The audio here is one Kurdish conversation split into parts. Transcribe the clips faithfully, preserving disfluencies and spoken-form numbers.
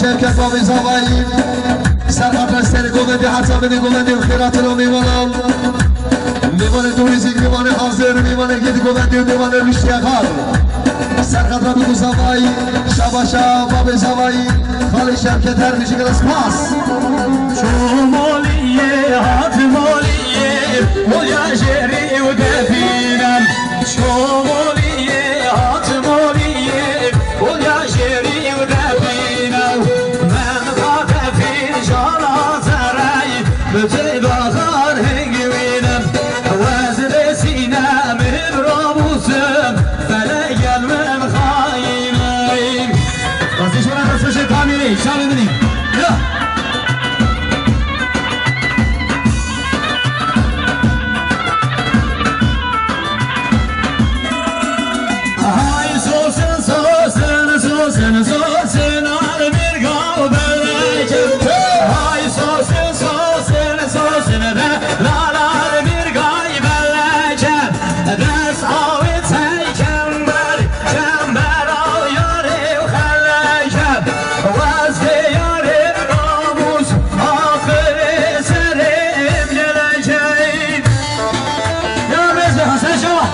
Şevket Babê Zavayî, serhata serê govendê, heta binê govendê, xêratina mêvanan. Mêvanê Dorîzîk, mêvanê hazir, mêvanê gêdî govendê, mêvanê rûştiye xal. Serhata Bîbû Zavayî, şabaşa Babê Zavayî, xalê Şevket her bijî gelek spas. Çomoliyê hat moliyê, olya jêrî û defînem. Çomoliyê hat moliyê, olya jêrî û defînem. Men xatefîn jala zerey, bi tê baxar hingwînem. Wez lê sînem, him rabûsim, felegen min xayîney. Wezî şora destbeşê kamîrê, şavê min î. Ya. Hay sosin, sosin, sosin, sosin, almirga û beleke. Hay sosin, sosin, sosin, de, la, la, almirga û beleke. Dest awê tey kember, kember aw yarê û xeleke. Wezê yarê namûs, aqilê serê gelekey. Ya Meclî Hesen Şah.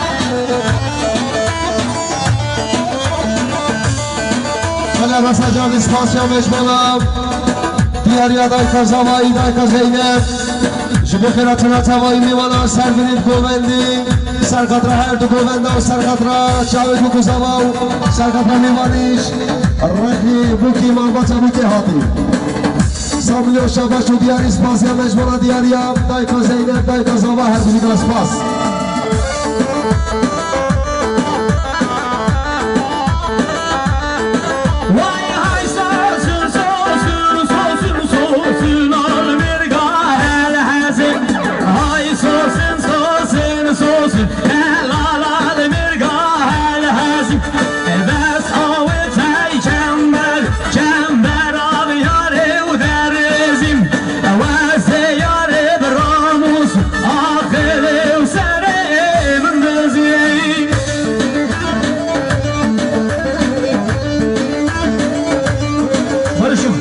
Hele resa can spasiya mecbana. Diyariya dayka Zavayî, dayka Zeynep. Ji bo xêratina tevayî mêvana ser binê govendî. Serxatra her du govenda û serxatra çavê bûk û zava û serxatra mêvanîş. Rexî bûkî malbata bûkê hatî. Samliyo şabaş û diyarî spasiya mecbana diyariya dayka Zeynep, dayka Zava her bijî gelek spas. Vay hay sosin, sosin, sosin, sosin, almirga el hezin. Hay sosin, sosin, sosin, el al almirga el hezin. Bes awê tey kember, kember al yarê û derizîm. Wezê yarê bi ramûs, aqilê û serê min dizî. Barışım.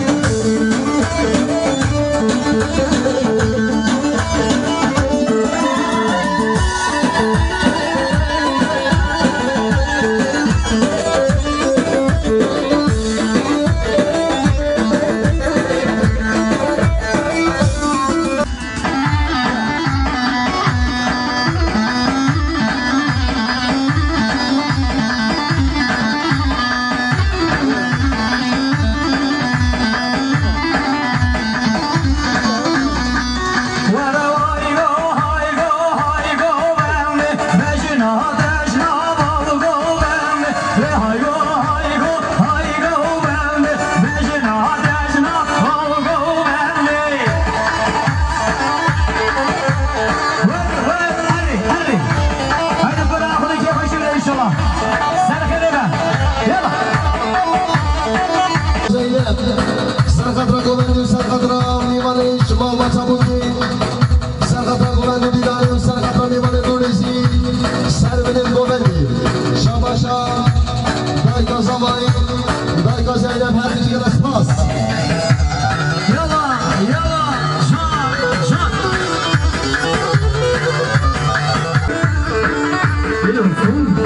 Zeynep, serxatra govendî û serxatra mêvanê ji malbata bûkî, serxatra govendî dîdanê û serxatra mêvanê dorêzî, ser binê govendî, şabaşa dayka Zavayî, dayka Zeynep her bijî gelek spas. Yala, yala, ja, ja. Biliyor musun?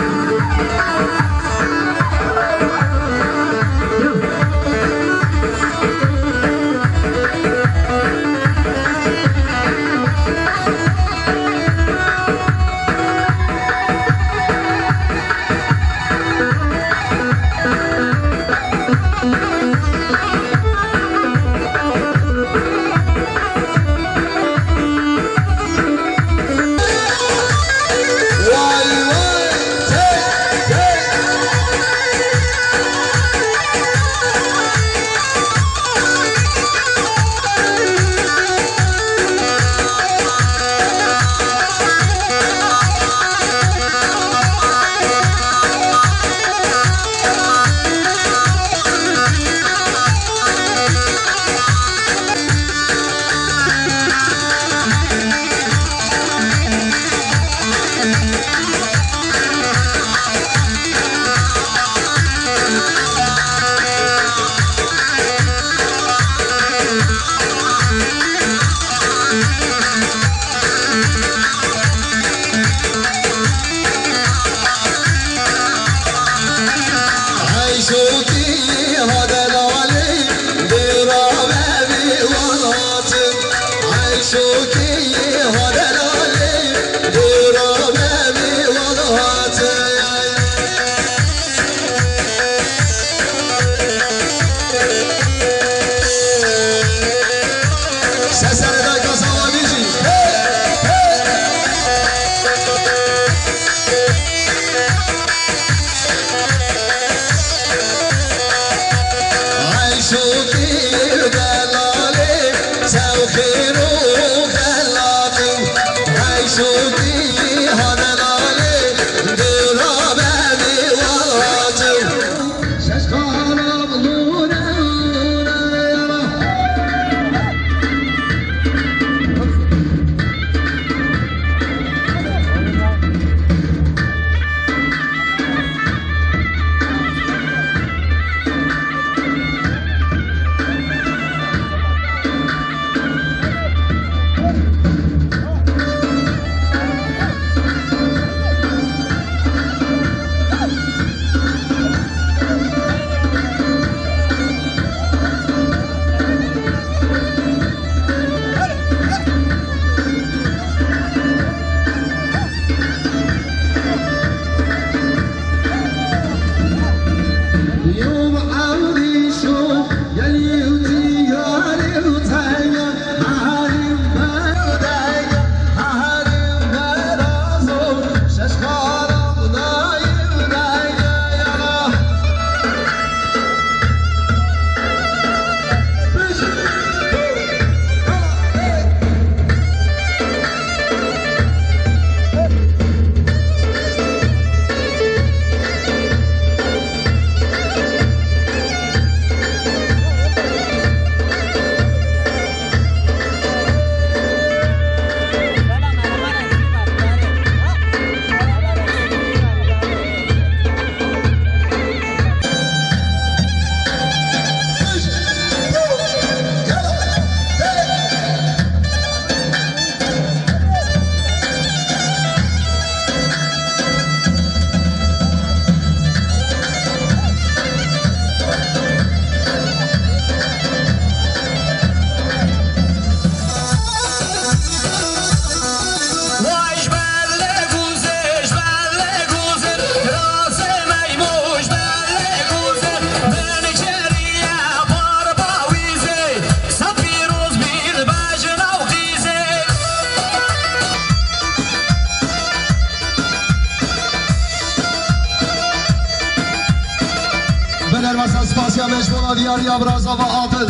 Asiya Mecbûra diyariya Birazava Adil.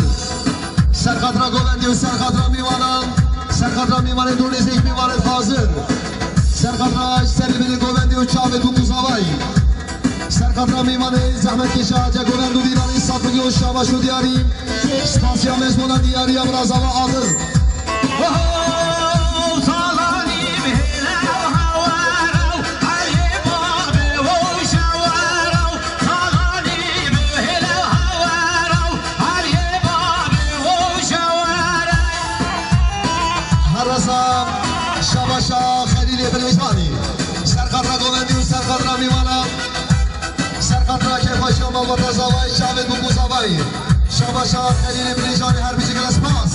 Serxatra govendî û serxatra mîvanan, serxatra mîvanê dû nêzîk mîvanê hazir. Serxatra serî binê govendî û çavê dû kuzavay. Serxatra mîvanê zehmetkêşa ce govend û dîranî sat milyon şabaş û diyarî. Spasiya mezbûna diyariya Birazava Adil. Herreza şabaşa Xelîlê Bilêjanî. Serxatra govendî û serxatra mîvana. Serxatra kêfxweşiya malbata zavayê çavê bû bû zavayê. Şabaşa Xelîlê Bilêjanî her bijî gelek spas.